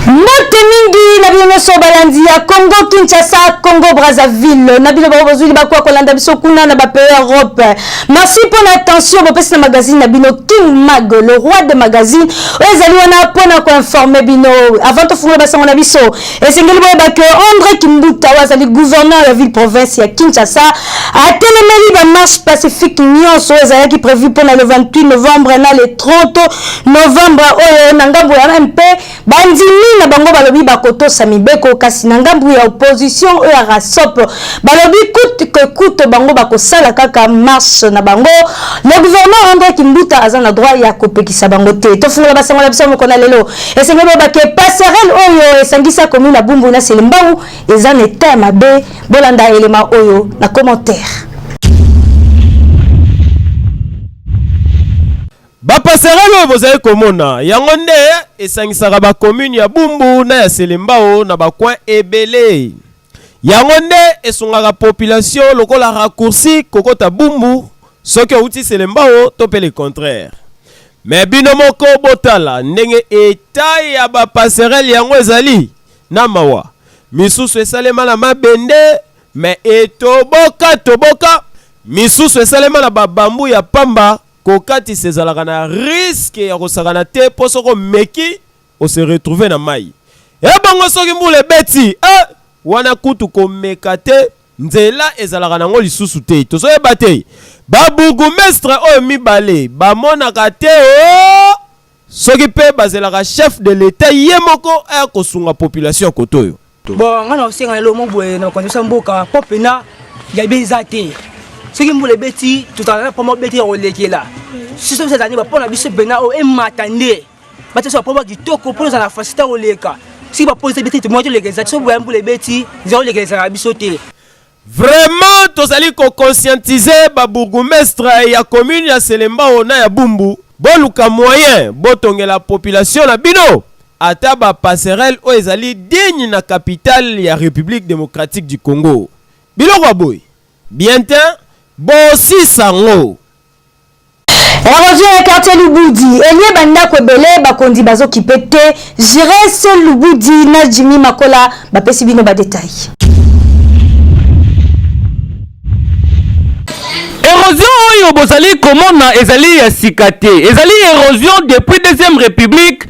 Mbote mingi na bino nyonso balandi ya Congo Kinshasa, Congo Brazzaville, na bino bango bozwi libaku ya kolanda biso kuna na ba pays Europe. Merci mpo na attention bopesi na magazine na bino King Mag, le roi de magazine oyo ezali wana mpo na koinforme bino. Avant tofungola basango na biso, esengeli boyeba ke André Kimbuta oyo azali gouverneur ya ville province ya Kinshasa atelemeli ba marche pacifique nyonso oyo ezalaki prévu mpo na le 28 novembre na le 30 novembre oyo. Na ngambo ya MP, bandimi na bango balobi bakotosa mibeko, kasi na ngambo ya opposition oyo ya Rasop balobi coûte que coûte bango bakosala kaka marche na bango. Le gouverneur André Kimbuta aza na droit ya kopekisa bango te. Tofungola basango na biso moko na lelo. Esengeli boyeba ke passerelle oyo esangisa commune ya Bumbu na Selembao eza na etat ya mabe. Bolanda elema oyo na commentaire. Ba passerelle oyo bozali komona yango nde esangisaka ba commune ya Bumbu na ya Selembao na ba coin ebele. Yango nde esungaka population lokola raccourci kokota Bumbu soki owuti Selembao to pe le contraire. Mais bino moko botala ndenge etat ya ba passerelle yango ezali na mawa. Misusu esalema na mabende mais etoboka toboka, misusu esalema na ba bambou ya pamba. Kokatisa ezalaka na risque ya kosakana te mpo soki omeki o se retrouver na mayi. Ebongo soki mbula ebeti eh! Wana kutu komeka te, nzela ezalaka nango lisusu te. Tozoyeba te ba bourgoumestres oyo mibale bamonaka te oh! Soki pe bazelaka chef de l'etat ye moko aya kosunga population ya kote oyo. Bon, nga na osenga lelo mo boye na bakonzi biso ya mboka mpo mpena ya be eza te. Soki mbula ebeti, tozala na mpo beti ya kolekela siso biso ezali bapo na biso mpena oyo emata nde batia biso bapo ba kitoko mpo tozala na facilité ya koleka. Soki bapo eza ebeti te, moyen toleka eza te. Soki boya mbula ebeti, nzela kolekela ezalaka biso te. Vraiment tozali ko conscientiser ba bourgoumestres ya commune ya Selembao na ya Bumbu, boluka moyen botongela population na bino ata ba passerelles oyo ezali digne na capitale ya Republique democratique du Congo. Biloko ya boye bien tein, bosisa ngo. Erosion ya quartier Lubudi elie ba ndako ebele, bakonzi bazokipe te. Jires Lubudi na Jimmy Makola bapesi bino ba details. Erosion oyo bozali komona ezali ya sika te, ezali erosion depuis deuxième republique.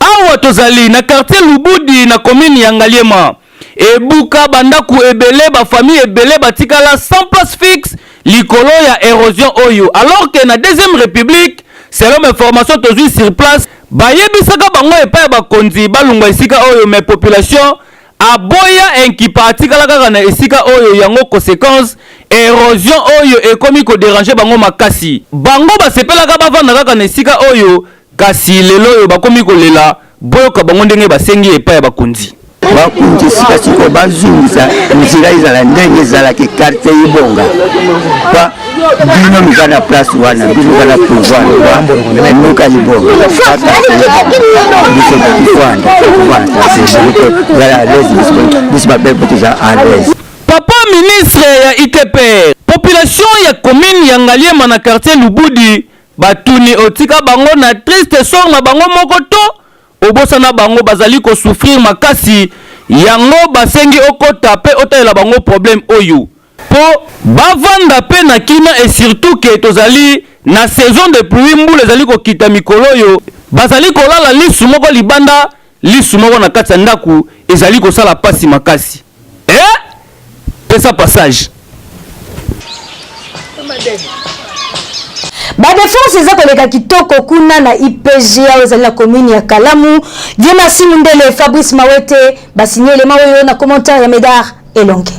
Awa tozali na quartier Lubudi na commune ya Ngaliema. Ebuka ba ndaku ebele, ba famille ebele batikala sans place fixe likolo ya erosion oyo, alors que na deuxième republique, selon ba informations tozui sur place, bayebisaka bango epai ya bakonzi balungwa esika oyo, mais population aboya inkipa atikala kaka na esika oyo, yango consequence erosion oyo ekomi ko deranger bango makasi. Bango basepelaka bavanda kaka na esika oyo Kasi lelo oyo bakomi kolela, boyoka bango ndenge basengi epai ya bakonzi. Bakonzi sika sikoyo bazongisa nzela ezala ndenge ezalaki, quartier ebonga pa bino miza na place wana, bino oza na pouvoir mboka libonga, biso kofanda kofanda à l'aise, biso bapepe toza à l'aise. Papa ministre ya ITPR, population ya commune ya Ngaliema na quartier Lubudi Batuni otika bango na triste sort na bango moko to obosana bango bazali ko souffrir makasi yango basengi okota pe otalela bango problème oyo po bavanda pe na kimia et surtout que tozali na saison de pluie mbula ezali kokita mikolo oyo bazali kolala lisu moko libanda lisu moko na kati ya ndaku ezali kosala pasi makasi eh pesa passage. Ba defense eza koleka kitoko kuna na IPGA oyo ezali na commune ya Kalamu. Dieu merci Mundele, Fabrice Mawete ba signe elema oyo na commentaire ya Medard Elonge.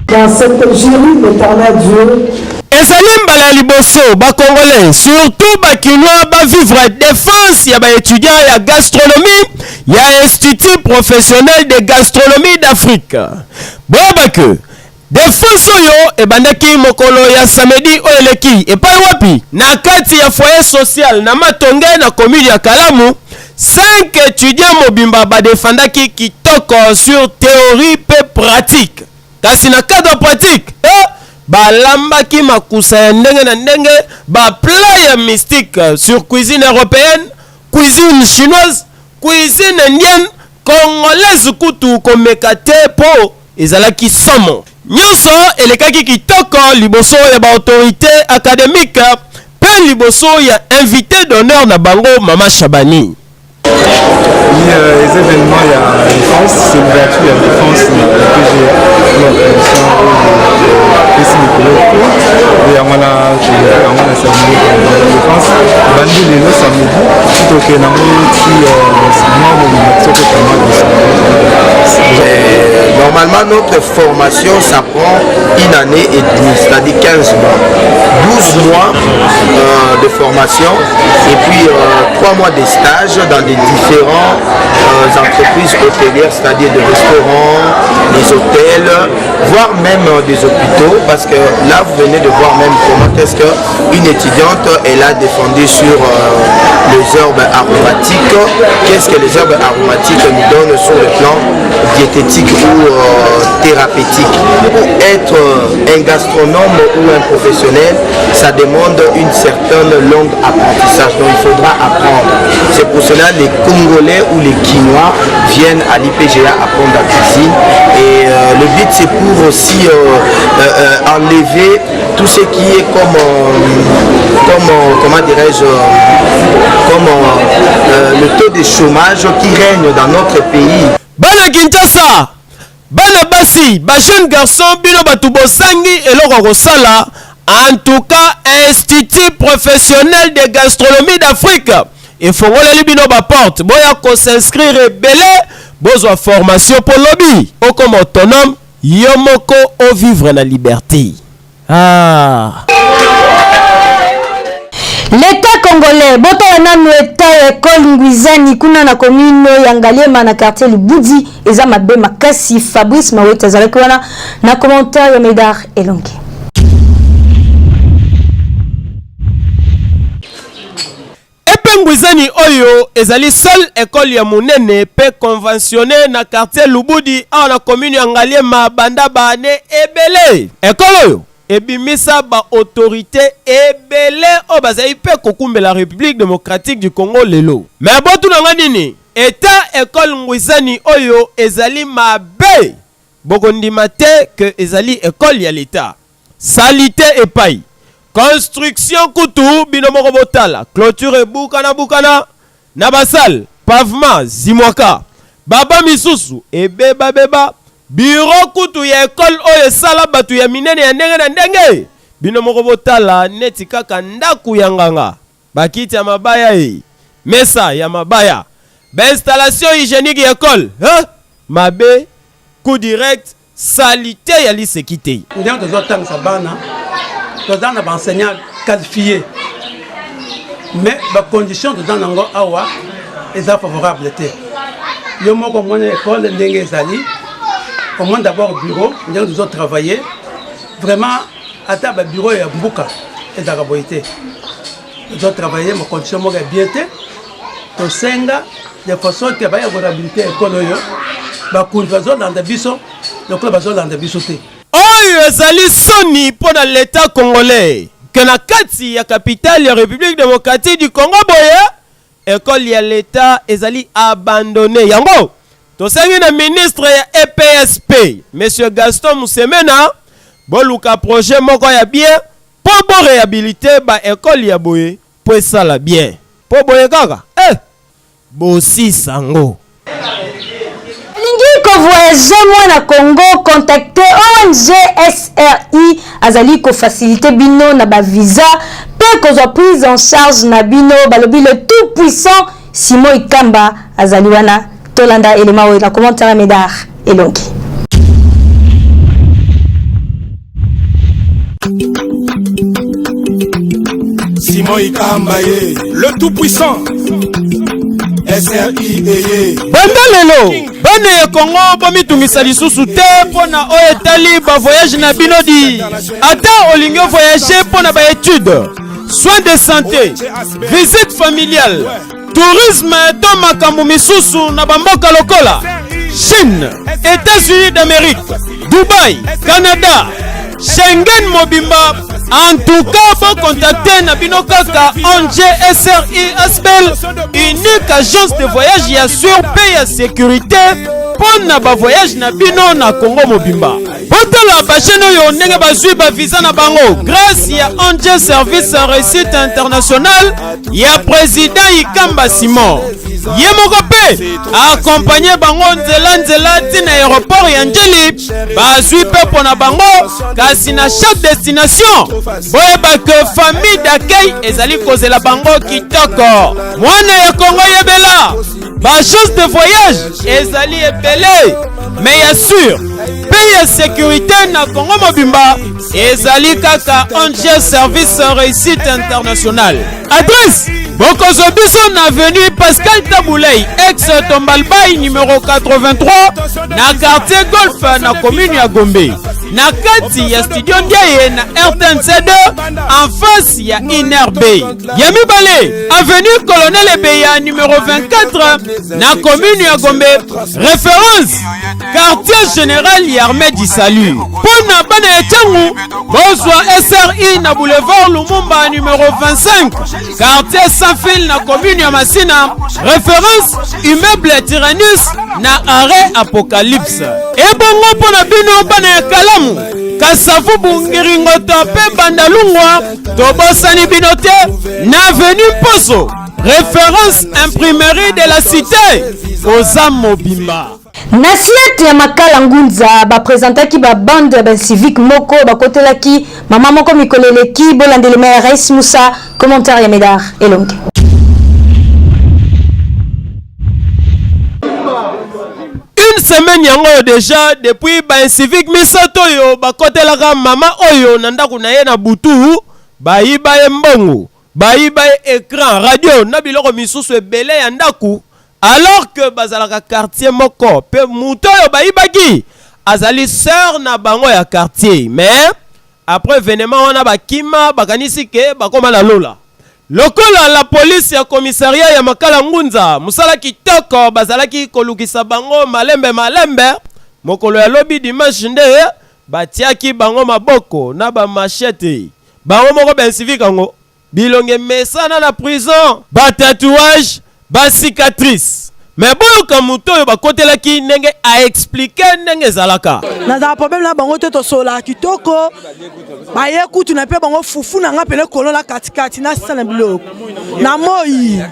Dans cette jury, l'Éternel Dieu Ezali mbala ya liboso ba congolais surtout ba kinois ba vivre defense ya ba etudiants ya gastronomie ya Institut professionnel de gastronomie d'Afrique. Boyeba que defense oyo ebandaki mokolo ya samedi oyo eleki epai wapi? Na kati ya foyer social na Matonge na commune ya Kalamu. 5 etudiants mobimba ba defendaki kitoko sur theorie pe pratique. Kasi na cadre pratique, eh, balambaki makusa ya ndenge na ndenge, ba plats ya mystique sur cuisine europeenne. cuisine chinoise, cuisine indienne, congolaise kutu komeka te mpo ezalaki somo. Nyonso elekaki kitoko liboso ya ba autorites academiques mpe liboso ya invite d'honneur na bango Mama Shabani. Oui, euh, les événements, il y a défense, c'est l'ouverture, il y a défense, il y a PGA, la promotion, pesi mikolo yango na yango na samedi défense ebandi lelo samedi ti tokende yango ti mwa mobimba ti tokotama Normalement, notre formation, ça prend une année et demie, c'est-à-dire 15 mois. 12 mois euh, de formation et puis euh, 3 mois de stage dans des différents euh, entreprises hôtelières, c'est-à-dire des restaurants, des hôtels, voire même euh, des hôpitaux, parce que là, vous venez de voir même comment est-ce qu'une étudiante, elle a défendu sur euh, les herbes aromatiques, qu'est-ce que les herbes aromatiques nous donnent sur le plan diététique ou euh, thérapeutique. Pour être un gastronome ou un professionnel, ça demande une certaine longue apprentissage, donc il faudra apprendre. C'est pour cela les Congolais ou les Quinois viennent à l'IPGA apprendre la cuisine. Et euh, le but c'est pour aussi euh, euh, enlever tout ce qui est comme, comme comment dirais-je, comme le taux de chômage qui règne dans notre pays. Bana Kinshasa, bana basi, ba jeune garçon bino batu bozangi eloko ya kosala, en tout cas Institut professionnel de gastronomie d'Afrique efongoleli bino ba porte, boya ko s'inscrire ebele, bozwa formation po lobi okoma autonome yo moko o vivre na liberté. Ah. L'Etat congolais, botala nanu etat ya école Ngwizani kuna na commune ya Ngaliema na quartier Libudi eza mabe makasi. Fabrice Mawete azalaki wana na commentaire ya Medard Elongi. Epe Ngwizani oyo ezali seule ecole ya munene pe conventionne na quartier Lubudi awa na commune ya Ngaliema banda ba annees ebele. Ecole oyo ebimisa ba autorites ebele oyo bazali pe kokumbela Republique democratique du Congo lelo. Mais botuna nga nini? Etat ecole Ngwizani oyo ezali mabe! Bokondima te que ezali ecole ya l'etat. Salite epayi. Construction kutu bino moko botala cloture ebukana bukana na ba salle pavement zimwaka ba banc misusu ebeba beba bureau kutu ya ecole oyo esala batu ya minene ya ndenge na ndenge bino moko botala neti kaka ndaku ya nganga ba kiti ya mabaya e mesa ya mabaya ba installation hygienique ya ecole he mabe coup direct Salite ya liseki te. Ndenge tozo tangisa bana, toza na ba enseignants qualifiés mais ba conditions toza nango awa eza favorable te. Yo moko omoni ecole ndenge ezali, omoni d'abord bureau ndenge tozo travailler, vraiment ata ba bureau ya mbuka ezalaka boye te. Tozo travailler ma condition moko ya bien te, tosenga de façon ke baya korehabilite ekole oyo bakonzi bazolanda biso lokola bazolanda biso te. Oyo ezali soni mpo na l'etat congolais que na kati ya capitale ya Republique democratique du Congo boye ecole ya l'etat ezali abandonne. Yango tosengi na ministre ya EPSP monsieur Gaston Musemena boluka projet moko ya bien mpo bo rehabilite ba ecole ya boye mpo esala bien. Mpo boye kaka eh! Bosisa ngo. Olingi ko voyager mwana Congo contacte ONG SRI azali ko faciliter bino na ba visa pe kozwa prise en charge na bino balobi le tout puissant Simon Ikamba azali wana tolanda elema oyo na commentaire ya Medard Elongi. Simon Ikamba ye, le tout puissant. SRI eye. Banda lelo bana ya Congo bomitungisa lisusu te mpo na oyo etali ba voyage na bino di ata olingi voyage mpo na ba etude soins de santé visite familiale tourisme to makambo misusu na bamboka lokola Chine, États-Unis d'Amérique, Dubaï, Canada, Schengen mobimba. En tout cas, bo contacter na bino kaka ONG SRI Asbel, unique agence de voyage ya sur pe ya sécurité mpo na ba voyage na bino na Congo mobimba. Botala ba chaîne oyo ndenge bazwi ba visa na bango grâce ya ONG Service Réussite Internationale ya président Ikamba Simon. Ye moko mpe accompagne bango nzela nzela ti na aéroport ya Ndjili bazwi mpepo na bango kasi na chaque destination boyeba ke famille d'accueil ezali kozela bango kitoko mwana ya kongo yebela baagence de voyage ezali ebele mais ya sur mpe ya sécurité na kongo mobimba ezali kaka ong service réussite internationale adresse bokozwa biso na avenue pascal tabuley ex tombalbay numero 83 na quartier golf na commune ya gombe na kati ya studio ndiaye na rtnc 2 en face ya inrb ya mibale avenue colonel ebeya numero 24 na commune ya gombe référence quartier général ya armée du salut mpo na bana ya ntango bozwa sri na boulevard lumumba numero 25 quartier sans fil na commune ya masina référence immeuble tyrannus na arrêt apocalypse ebongo mpo na bino bana ya kalamu kasavubu ngiringoto mpe bandalungwa tobosani bino te na avenue mposo référence imprimerie de la cité oza mobimba Na siete ya Makala Ngunza ba presentaki ba bande ya ba civique moko bakotelaki mama moko mikolo eleki bolandelema ya Rais Moussa commentaire ya Medard Elonge. Une semaine yango oyo deja depuis ba incivique misato oyo bakotelaka mama oyo na ndako na ye na butu bayiba ye mbongo bayiba ye ecran radio na biloko misusu ebele ya ndako alors que bazalaka quartier moko pe moto oyo bayibaki azali sœur na bango ya quartier mais après evenement wana bakima bakanisi ke bakoma na lola lokola la police ya commissariat ya makala ngunza mosala kitoko bazalaki kolukisa bango malembe malembe mokolo ya lobi dimanche nde batiaki bango maboko na ba machete bango moko ba incivique yango Bilongi emesana na prison, ba tatouages, ba cicatrices. Mais boyoka moto oyo bakotelaki ndenge a expliquer ndenge ezalaka. Nazala problème na bango te, tosololaka kitoko. Baye kutu na pe bango fufu na nga pene kolola katikati na sala biloko na moi.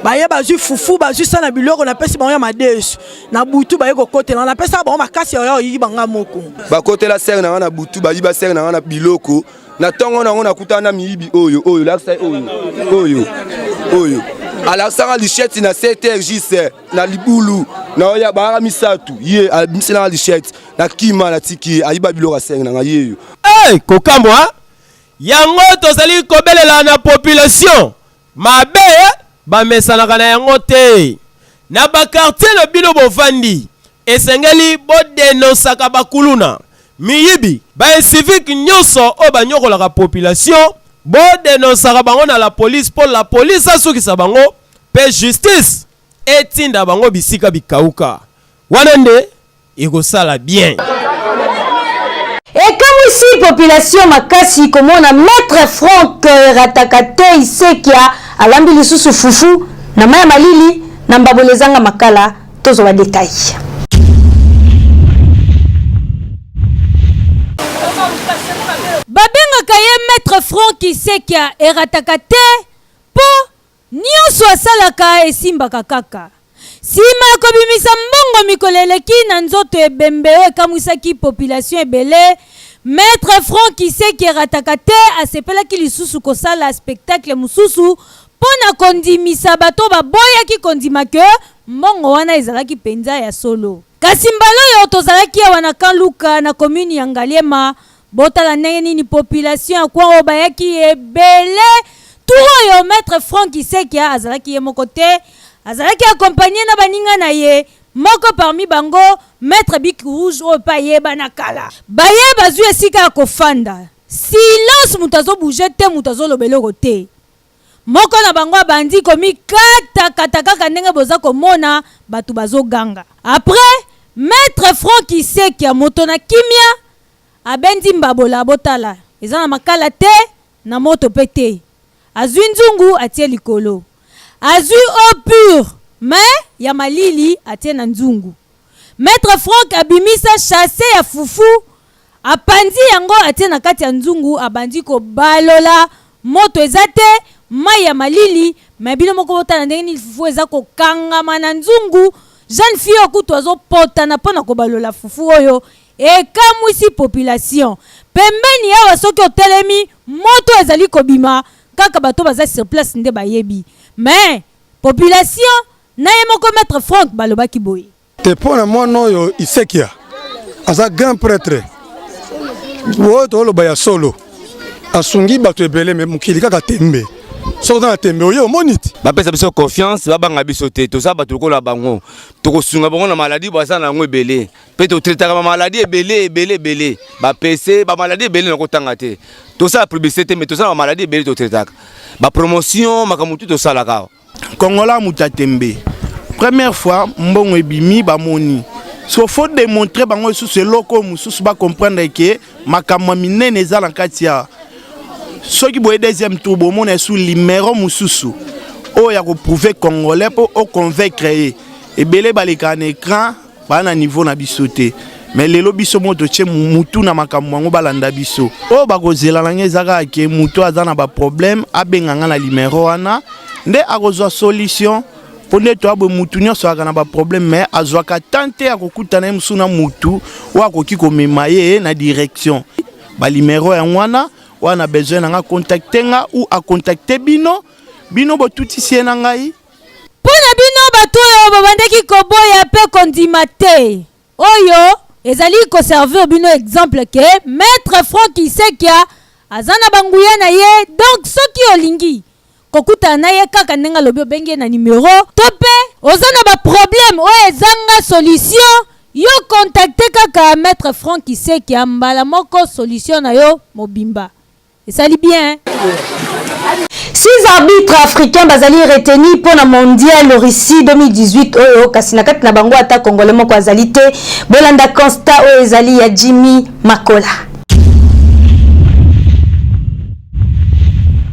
Baye bazwi fufu, bazwi sala biloko na pesi bango ya madesu. Na butu baye kokotela na pesa bango makasi ya oyiba nga moko. Bakotela sere na nga na butu, bayiba sere na nga na biloko. Na ntongo na yango nakutana na miyibi oyo oyo lakisa oyo oyo oyo alakisaka lichette na 7 heures juste na libulu na oya bayaka misato ye abimiselaka lichette na kima natiki ye ayiba biloko asenge na ngai yeyo. Hey, kokamwa yango tozali kobelela na population mabe bamesanaka na yango te na ba quartier na bino bovandi esengeli bo denonsaka ba kuluna miyibi ba incivique nyoso oyo banyokolaka population bo denonsaka bango na la police po la police asukisa bango pe justice etinda bango bisika bikauka wana nde ekosala bien. Ekamwisi population makasi komona maitre Franck Rataka Isekia alambi lisusu fufu na mayi ya malili na mbabola ezanga makala tozwa ba details. Babengaka ye maitre Franck Isekia erataka te po Nionso asalaka esimbaka kaka. Sima ya kobimisa mbongo mikolo eleki na nzoto ebembe oyo ekamwisaki population ebele, Maitre Franck Kiseki erataka te asepelaki lisusu kosala spectacle mosusu mpo na kondimisa bato oyo baboyaki kondima que mbongo wana ezalaki penza ya solo. Kasi mbala oyo tozalaki awa na Camp Luka na commune ya Ngaliema, Botala ndenge nini population ya coin oyo bayaki ebele. Tour oyo maitre Franck Isekia azalaki ye moko te, azalaki accompagner na baninga na ye, moko parmi bango maitre Bic Rouge oyo pe ayebana kala. Baye bazui esika ya kofanda, silence moto azo bouger te, moto azoloba eloko te. Moko na bango abandi komikata kata kaka ndenge boza komona batu bazo ganga. Après, maitre Franck Isekia moto na kimia abendi mbabola botala. eza na makala te na moto mpe te. Azwi nzungu atie likolo. Azwi eau pure mais ya malili atie na nzungu. Maitre Franck abimisa chasse ya fufu apanzi yango atie na kati ya nzungu abandi kobalola moto eza te mayi ya malili mais bino moko botala ndenge nini fufu eza kokangama na nzungu jeune fille oyo kutu azopotana mpo na kobalola fufu oyo ekamwisi population pembeni awa soki otelemi moto ezali kobima kaka bato baza sur place nde bayebi mais population na ye moko maitre Franck balobaki boye. Te mpo na mwana oyo Isekia aza grand prêtre oyo toloba ya solo asungi bato ebele me mokili kaka tembe soki oza na tembe oye omoni ti bapesa biso confiance babanga biso te toza bato lokola bango tokosunga bango na maladi baza na yango ebele mpe totretaka bamaladi ebele ebele ebele bapese bamaladi ebele nakotanga te tosala publicité te me tosala bamaladi ebele totretaka bapromotion makambo tu tosalaka awa Congolais moto ya tembe. Première fois mbongo ebimi bamoni. So faut démontrer bango lisusu eloko oyo mosusu ba comprendre que makambo ya minene eza na kati ya soki boye deuxième tour bomona esu limero mosusu oyo ya koprouve congolais mpo oconvaincre ye ebele balekaka na écran Ba na niveau na biso te. Mais lelo biso moko totie mutu na makambo yango balanda biso. Oyo bakozela na ngai eza kaka ke mutu aza na ba problème abenga ngai na numero wana nde akozwa solution mpo nde toya boye mutu nyonso azalaka na ba problème mais azwaka temps te ya kokutana ye mosusu na mutu oyo akoki komema ye na direction. Ba numero yango wana oyo na besoin na ngai contacte nga ou acontacte bino bino botutisi ye na ngai. Mpo na bino bato oyo bobandaki koboya mpe kondima te, oyo ezali ko servir bino exemple que maitre Franck Isekia aza na ba nguya na ye, donc soki olingi kokutana na ye kaka ndenge alobi obengi ye na numero to mpe oza na ba problème oyo ezanga solution, yo contacter kaka maitre Franck Isekia mbala moko solution na yo mobimba. Esali bien. Six arbitres africains bazali retenus mpo na mondial Russie 2018 oyo kasi na kati na bango ata congolais moko azali te. Bolanda constat oyo ezali ya Jimmy Makola.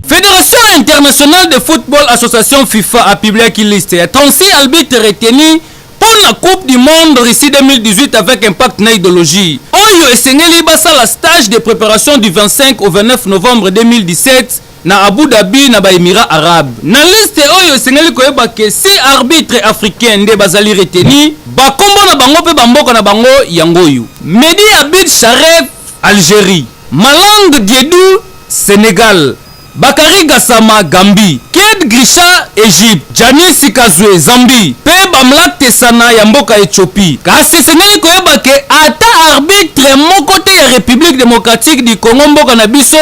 Fédération internationale de football association FIFA a publié liste ya 36 arbitres retenus Mpo na Coupe du monde Russie 2018 avec impact na idologie oyo esengeli basala stage de preparation du 25 au 29 novembre 2017 na Abu Dhabi na ba Emirats Arabes. Na liste oyo esengeli koyeba ke 6 arbitres africains nde bazali retenu, ba kombo na bango mpe ba mboka na bango yango oyo, Mehdi Abid Charef, Algerie, Malang Diedou, Senegal, Bakary Gassama, Gambie, Ked Grisha, Egypte, Janny Sikazwe, Zambie, mpe Bamlak Tesana ya mboka Ethiopie. Kasi esengeli koyeba ke ata arbitre moko te ya Republique democratique du Congo, mboka na biso,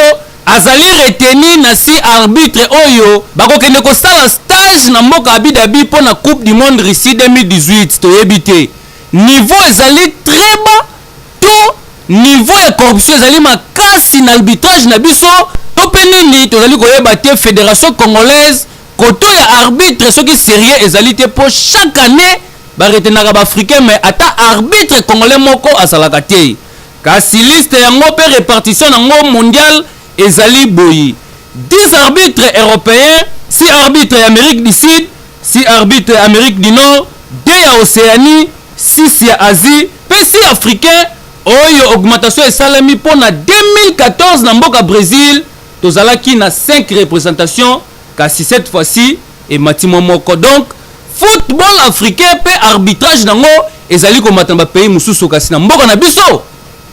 azali retenu na si arbitre oyo bakokende kosala stage na mboka Abu Dhabi mpo na Coupe du monde Russie 2018. Toyebi te niveau ezali très bas to niveau ya corruption ezali makasi na arbitrage na biso to mpe nini tozali koyeba te. Federation congolaise koto ya arbitre soki serieux ezali te, mpo chaque année baretenaka baafricain mais ata arbitre congolais moko azalaka te. Kasi liste yango mpe repartition nango mondial ezali boye: 10 arbitres européens, 6 arbitres ya Amérique du Sud, 6 arbitres ya Amérique du Nord, 2 ya Océanie, 6 ya Asie mpe 6 africain. Oyo augmentation esalemi mpo na 2014 na mboka Brésil tozalaki na 5 représentations, kasi cette fois-ci emati mwa moko. Donc football africain mpe arbitrage nango ezali komata na bapays mosusu, kasi na mboka na biso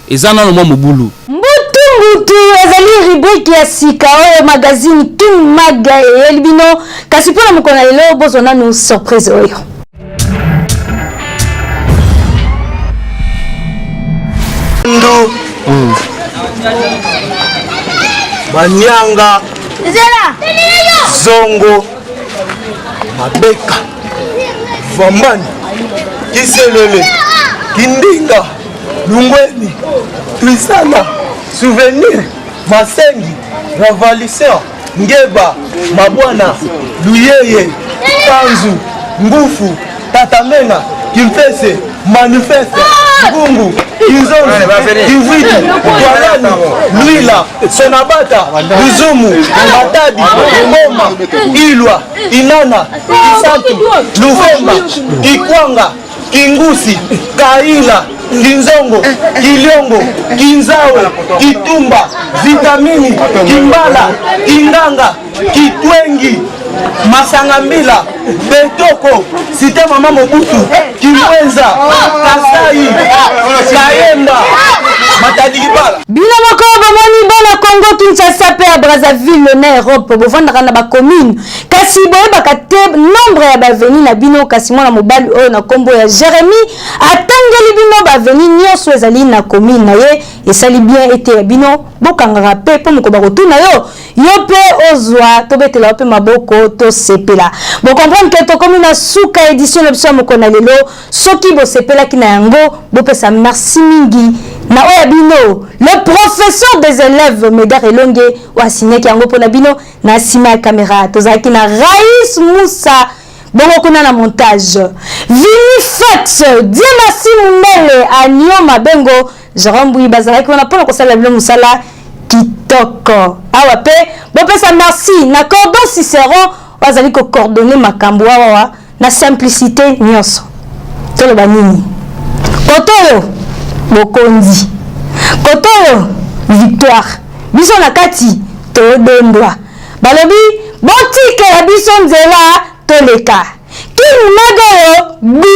eza nano mwa mobulu. Mbutu mbutu ezali rubrique ya sika oyo magazine King Mag eyeli bino, kasi mpo na mokolo na lelo bozwa nanu surprise oyo. Ndu Manyanga Zongo Mabeka Vambani Kiselele Kindinga Lungweni Twisana Souvenir Masengi Revolution Ngeba Mabwana Luyeye Panzu Ngufu Tatamena Kimpese Manifeste. Ngungu, Kinzonzi, Kivuidi, Twalani, Luila, Sonabata, Luzumu, Matadi, Ngoma, Ilwa, Inana, Kisantu, Luvemba, Kikwanga, Kingusi, Kaila, Kinzongo, Kiliongo, Kinzawe, Kitumba, Vitamini, Kimbala, Kinganga, Kitwengi, Masangambila, Betoko, Cité Mama Mobutu, Kimwenza, Kasai, Kayemba, Matadi Kibala. Bino moko bomoni bana Congo Kinshasa mpe ya Brazzaville na Europe bovandaka na bacommune kasi boyebaka te nombre ya baveni na bino. Kasi mwana mobali oyo na nkombo ya Jeremie atangeli bino baveni nyonso ezali na commune na ye. Esali bien ete ya bino bokangaka mpe mpo moko bakotuna yo yo mpe ozwa tobetela yo mpe maboko tosepela. Bocomprendre ke tokomi na suka edition na biso ya mokolo na lelo. Soki bosepelaki na yango bopesa merci mingi na oyo ya bino le professeur des élèves Medard Elonge oyo asignaki yango mpo na bino. Na nsima ya kamera tozalaki na Rais Moussa, bongo kuna na montage Vini Fax, Dieu merci Mundele, Agno Mabengo, Jérôme Bouy bazalaki wana mpona kosala bino mosala kitoko. Awa mpe bopesa merci na Cordon Cicéron oyo azali kocoordonne makambo awawa na simplicité nyonso. Toloba nini? Koto oyo bokonzi, koto oyo victoire, biso na kati todondwa. Balobi botikela biso nzela toleka. King Mag oyo bu.